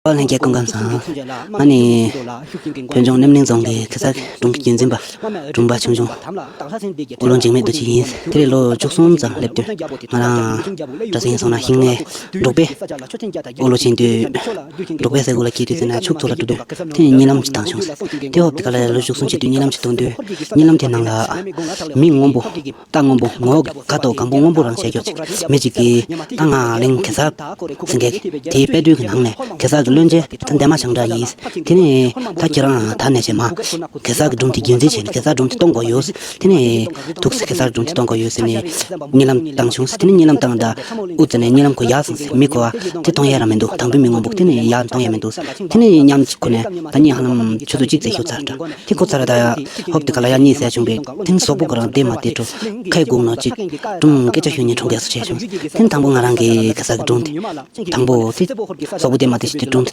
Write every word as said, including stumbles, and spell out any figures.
ཨོ་ལྷན་རྒྱས་སྐུ་ཁམས་བཟང་། ང་ནི་བོད་ལྗོངས་རྣམ་གླིང་རྫོང་གི་གེ་སར་སྒྲུང་གི་རྒྱུན་འཛིན་པ་སྒྲུང་པ་ཆུང་ཆུང་དབུ་ལོང་འཇིགས་མེད་རྡོ་རྗེ་ཡིན། དེ་རིང་ལོ་བཅུ་གསུམ་ཙམ་སླེབས་དུས་ང་རང་གྲྭ་ཚང་ཡིན་སོང་ན་ཤིང་ནས་འབྲོག་པའི་དབུ་ལོ་ཆེན་དུས་འབྲོག་པའི་ས་ཁུལ་ལ་སྐྱེས་དུས་ཟེར་ན་ཕྱུགས་འཚོ་ལ་འགྲོ་དུས་དེ་ནས་གཉིད་ལམ་ཅིག་བཏང་བྱུང་། དེ་ཧོབ་དེ་ག་ལ་ལོ་བཅུ་གསུམ་བྱེད་དུས་གཉིད་ལམ་ཅིག་བཏང་དུས་གཉིད་ལམ་དེ་ནང་ལ་མི་སྔོན་པོ། རྟ་སྔོན་པོ་ངོ་ཁ་དོག་སྒམ་པོ་སྔོན་པོ་རང་བྱས་ཀྱོག་ཅིག་མི་གཅིག་གིས་ད་ང་གླིང་གེ་སར་ཟེར་མཁན་དེའི་དཔལ་སྤྲུལ་གྱི་ནང་ནས་གེ་སར་གྱི་བློན་ཆེན་ད་འདན་མ་བྱང་ཁྲ་ཡིན། དེ་ནས་ད་ཁྱེད་རང་ད་ནས་བྱས་མ་གེ་སར་གྱི་སྒྲུང་དེ་རྒྱུན་འཛིན་བྱས་ནས་གེ་སར་སྒྲུང་དེ་གཏོང་དགོས་ཡོད། དེ་ནས་ཐུགས་སུ་གེ་སར་སྒྲུང་དེ་གཏོང་དགོས་ཡོད་ཟེར་ནས་གཉིད་ལམ་བཏང་བྱུང་། དེ་ནས་གཉིད་ལམ་བཏང་ད་དབུ་ཙི་ནས་གཉིད་ལམ་ཁོ་ཡར་སོང་ཟེར། མི་ཁོ་བ་དེ་གཏོང་ཡ་ར་མི་འདུག་དང་པོའི་མི་སྔོན་པོ་དེ་ནས་ཡར་གཏོང་ཡ་མི་འདུག་དེ་ནས་མཉམ་གཅིག་ཁོ་ནས་ད་གཉིད་ཧ་ལམ་ཆུ་ཚོད་གཅིག་ཙམ་ཤོར་ཚར་འདྲ། དེ་ཁོ་ཚར་ད་ཧོབ་དེ་ག་ལ་ཡ་གཉིད་སད་བྱུང་བས་དེ་ནས་གཟུགས་པོ་ཁོ་རང་བདེ་མ་བདེ་འགྲོ། ཁའི་སྒུག་ནོ་གཅིག་སྒྲུང་སྐད་ཆ་ཤོད་ཉིན་འཁྲུངས་རྒྱལ་སུ་བྱས་བྱུང་། དེ་ནས་དང་པོ་ང་རང་གི་གེ་སར་གྱི་སྒྲུང་དེ་དང་པོ་དེ་གཟུགས་པོ་བདེ་མ་བདེ་ཞིག་དེ་སྒྲུང་